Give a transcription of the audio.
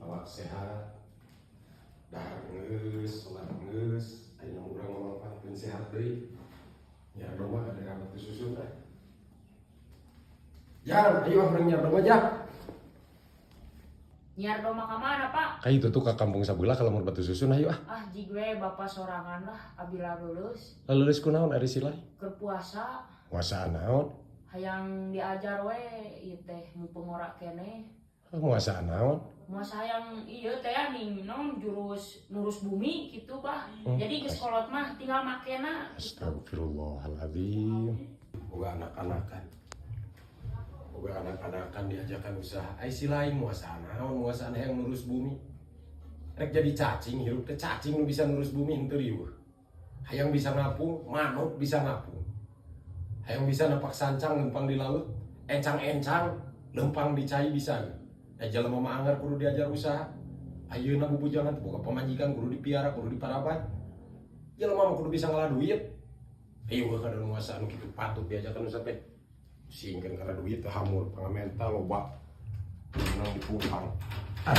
Awak sehat. Dahar geus, salat geus, ayeuna urang mamangpaatkeun sehat deui. Nyiar domba ada ka Batu Susun ah. Jang, ayo ah urang nyiar domba, Jang. Nyiar domba ka mana, Pak? Kayak itu tuh ke kampung sabelah kalau mau Batu Susun, ayo ah. Ah, jig we bapak sorangan lah, abi lulus. Lalu lulus kunaon ari silai? Keur puasa. Puasa naon? Hayang diajar we ieu teh mumpung ngora keneh. Puasa naon? Puasa hayang ieu teh ning non jurus nurus bumi gitu, Pak. Jadi geus kolot mah tinggal makena gitu. Astagfirullahaladzim. Boga anak-anakan. Boga anak-anakan diajakan usaha. Ai si lain muasa naon, muasa yang nurus bumi. Rek jadi cacing, hirup teh cacing nu bisa nurus bumi henteu riweuh. Hayang bisa ngapung, manuk bisa ngapung. Hayang bisa napak sancang lempang di laut, encang-encang lempang di cai bisa. Da jelema mah anger kudu diajar usaha. Ayeuna bubujangan boga pamajikan kudu dipiara, kudu diparaban. Jelema mah kudu bisa ngalah duit. Ayo gua kada nguasaan kitu patut diajarkan usaha teh. Singkeun karena duit teh hamur pangamenta loba. Menang dipupang. Ah.